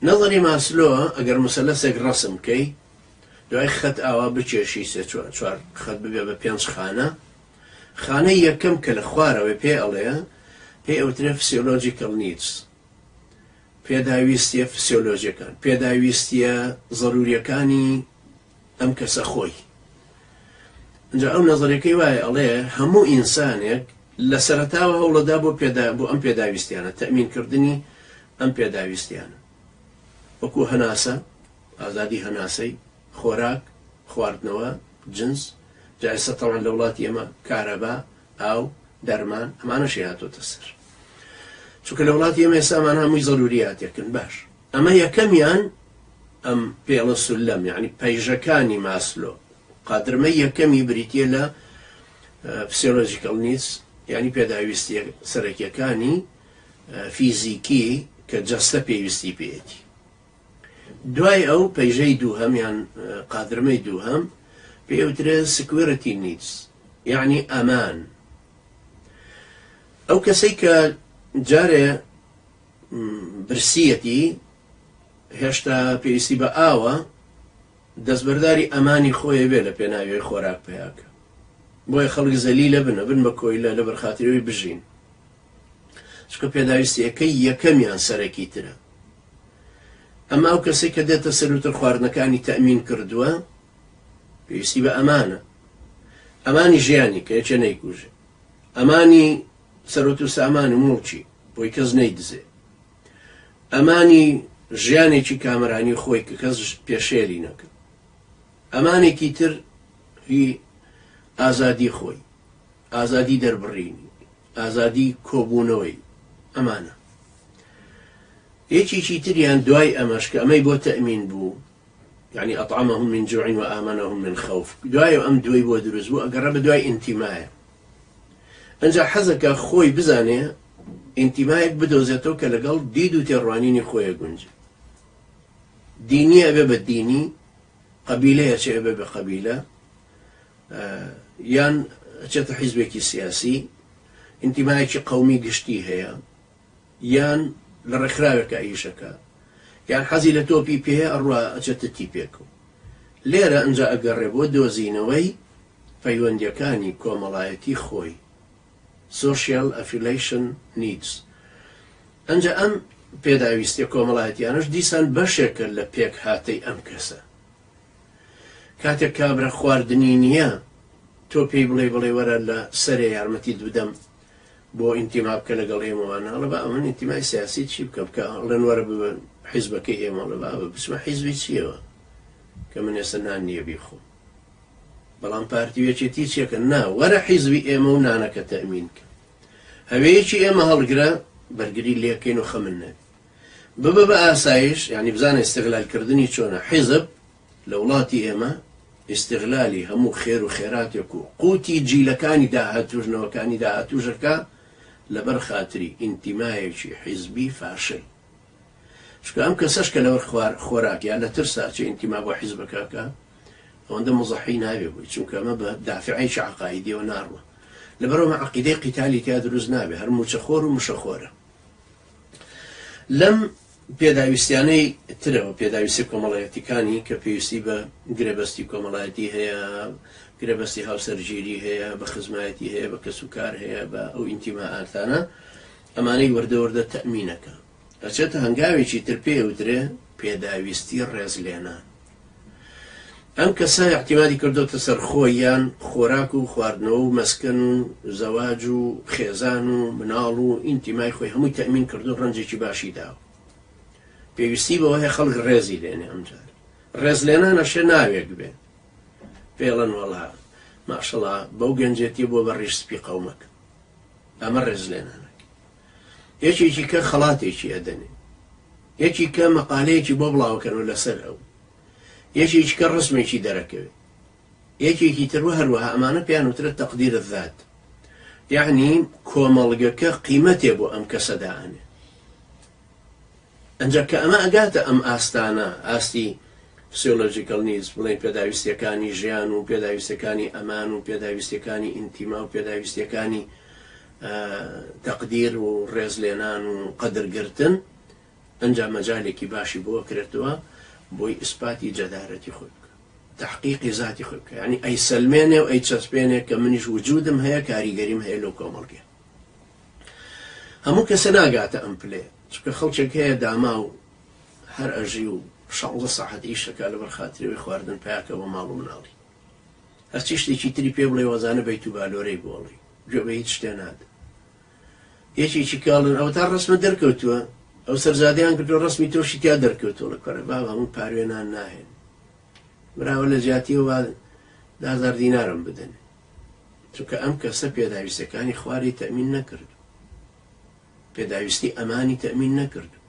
نەزەری ماسلۆ ئەگەر موسەلەسێک ڕەسم بکەی دوای خەت ئاوا بکێشی سێ چوار خەت ببێ بە پێنج خانە، خانەی یەکەم کە لە خوارەوەی پێ ئەڵێ پێی ئەوترێ physiological needs، پێداویستیە فسیۆلۆجیەکان، پێداویستیە زەروریەکانی ئەم کەسە خۆی. ئینجا ئەو نەزەریەکەی وایە ئەڵێ هەموو ئینسانێک لە سەرەتاوە هەوڵەدا بۆ پێدا بۆ ئەم پێداویستیانە تەئمینکردنی ئەم پێداویستیانە وەکو هەناسە، ئازادی هەناسەی، خۆراک، خواردنەوە، جنس، جا ئێستا تەبعەن لە وڵاتی ئێمە کارەبا، ئاو، دەرمان، ئەمانەشی هاتۆتە سەر. چونکە لە وڵاتی ئێمە ئێستا ئەمانە هەمووی زەروریاتێکن. باش ئەمە یەکەمیان ئەم پێڵە سولەم یعنی پەیژەکانی ماسلۆ قادرمەی یەکەمی بریتە لە physiological needs یعنی پێداویستیە سەرەکیەکانی فیزیکی کە جەستە پێویستی پێیەتی. دوای ئەو پەیژەی دووهەم یان قادرمەی دووهەم پێی ئەوترێ security needs یعنی ئەمان. ئەو کەسەی کە جارێ برسیەتی هێشتا پێویستی بە ئاوە دەستبەرداری ئەمانی خۆی بێ لە پێناوی خۆراک پیاکە بۆیە خەڵک زەلیلە بن ئەبن بە کۆیلە لەبەر خاتری بژین چونکە پێداویستیەکەی یەکەمیان سەرەکی ترە ئەما ئەو کەسێک کە دێتە سەروتر خواردنەکانی تەمین کردووە پێویستی بە ئەمانە ئەمانی ژیانی کە یەکێ نەیکوژێ ئەمانی سەرۆت و سامان و موڵکی بۆی کەس نەیدزێ ئەمانی ژیانێکی کامەرانی خۆی کە کەس پێشێلی نەکە ئەمانێکی تر هی ئازادی خۆی ئازادی دەربڕینی ئازادی کۆبوونەوەی ئەمانە یەکێکی تریان دوای ئەمەش کە ئەمەی بۆ تەئمین بوو یعنی أطعمهم من جوع وآمنهم من خوف دوای ئەم دوی بۆ دروست بوو ئەگەڕە بە دوای ئینتیمایە ئەنجا حەزەکە خۆی بزانێ ئینتیمایەک بدۆزێتەوە کە لەگەڵ دید و تێڕوانینی خۆیە گونجێ دینی ئەبێ بە دینی قەبیلەیە چێ ئەبێ بە قەبیلە یان ئەچێتە حیزبێکی سیاسی ئینتیمایەکی قەومی گشتی هەیە یان لە ڕێکخراوێکە ئیشەکە یان حەزی لە تۆپی پێ ئەڕوا ئەچێتە تیپێک و لێرە ئەنجا ئەگەڕێ بۆ دۆزینەوەی پەیوەندیەکانی کۆمەڵایەتی خۆی Social Affiliation Needs ئەنجا ئەم پێداویستیە کۆمەڵایەتیانەش دیسان بەشێکە لە پێکهاتەی ئەم کەسە کاتێک کابرا خواردنی نییە تۆ پێی بڵێ بڵێ وەرە لە سەرێ یارمەتیت بدەم بۆ ئینتیما بکە لەگەڵ ئێمەوانە ئەڵێ با من ئینتیمای سیاسی چی بکەم کە ئەڵێن وەرە ببە حیزبەکەی ئێمە ئەڵێ بابە بچمە حیزبی چییەوە کە من ئێستا نان نییە بیخۆم بەڵام پارتی و یەکێتی چیەکە نا وەرە حیزبی ئێمە و نانەکە تەئمین کە هەوەیەکی ئێمە هەڵگرە بەرگری لێکەین و خەمن نەبی ببە بە ئاسایش یعنی بزانە استغلال کردنی چۆنە حیزب لە وڵاتی ئێمە ئیستغلالی هەموو خێر و خێراتێک و قوتی جیلەکانی داهاتووش نەوەکانی داهاتووشەکە لەبەر خاتری ئینتیمایەکی حیزبی فاشل چونکە ئەم کەسەش کە لەبەر خوار خۆراک یا لە ترسا چێ ئینتیما بۆ حیزبەکە کە ئەوەندە مزەحی نابێ بووی چونکە ئەمە بە دافعێکی عقایدیەوە ناڕوە لەبەرەوە عقیدەی قیتالی تیا دروست نابێ هەر موچەخۆر و مشەخۆرە لەم پێداویستیانەی ترەوە، پێداویستیە کۆمەڵایەتیکانی کە پێویستی بە گرێبەستی کۆمەڵایەتی هەیە، گرێبەستی هاوسەرگیری هەیە، بە خزمایەتی هەیە، بە کەسوکار هەیە، بە ئەو ئینتیمائاتانە، ئەمانەی وردە وردە تەئمینەکە. ئەچێتە هەنگاوێکی تر پێی ئەوترێ پێداویستی ڕێزلێنان. ئەم کەسە ئیعتیمادی کردۆتە سەر خۆی یان خۆراک و خواردنەوە و مەسکەن و زەواج و خێزان و مناڵ و ئینتیمای خۆی هەمووی تەئمین کردو ڕەنجێکی باشی داوە پێویستی بەوە هەیە خەڵک ڕێزی لێنێ ئەمجار ڕێزلێنان ئەشێ ناوێک بێ پێڵەن وەڵا ماشەڵا بەو گەنجێتی بۆ بە ڕیش سپی قەومەک ئەمە ڕێزلێنانەکە یەکێکی کە خەڵاتێکی ئەدەنێ یەکی کە مەقالەیەکی بۆ بڵاوکەنەوە لەسەر ئەو یەکێکی کە ڕسمێکی دەرەکەوێت یەکێکی تر و هەروەها ئەمانە پێیان وترە تەقدیر الذات یعنی کۆمەڵگەکە قیمەتێ بۆ ئەم کەسە دائەنێ ئەنجا کە ئەمە ئەگاتە ئەم ئاستانە ئاستی physiological needs بڵێن پێداویستیەکانی ژیان و پێداویستەکانی ئەمان و پێداویستیەکانی ئینتیما و پێداویستیەکانی تەقدیر و ڕێزلێنان و قەدرگرتن. ئەنجا مەجالێکی باشی بۆ ئەکرێتەوە بۆی ئیسپاتی جەدارەتی خۆی بکا، تەحقیقی زاتی خۆی بکا، یانی ئەیسەلمێنێ و ئەیچەسپێنێ کە منیش وجودم هەیە، کاریگەریم هەیە لەو کۆمەڵگەیە. هەموو کەسە ناگاتە ئەم پلەیە، چونکە خەڵکێک هەیە داماو هەر ئەژی و شانزە سەعات ئیش ئەکا لەبەر خاتری ئەوەی خواردن پەیا کە بۆ ماڵ و مناڵی. هەرچی شتێکی تری پێ بڵێ وازانە بەیت و بالۆرەی بۆ ئەڵێی، گوێ بە هیچ شتێ نادا. یەکێکی کاڵن ئەوەتا ڕەسمت دەرکەوتووە، ئەو سەرزادەیان کردووە ڕەسمی تۆشی تیا دەرکەوتووە، ئەڵێ کوڕە بابە من پاروێ نان ناهێنم، براوە لە جیاتی ئەوە با 10,000 دینارم بدەنێ. چونکە ئەم کەسە پێداویستەکانی خواری تەئمین نەکردوو، پێداویستی ئەمانی تەئمین نەکردوو.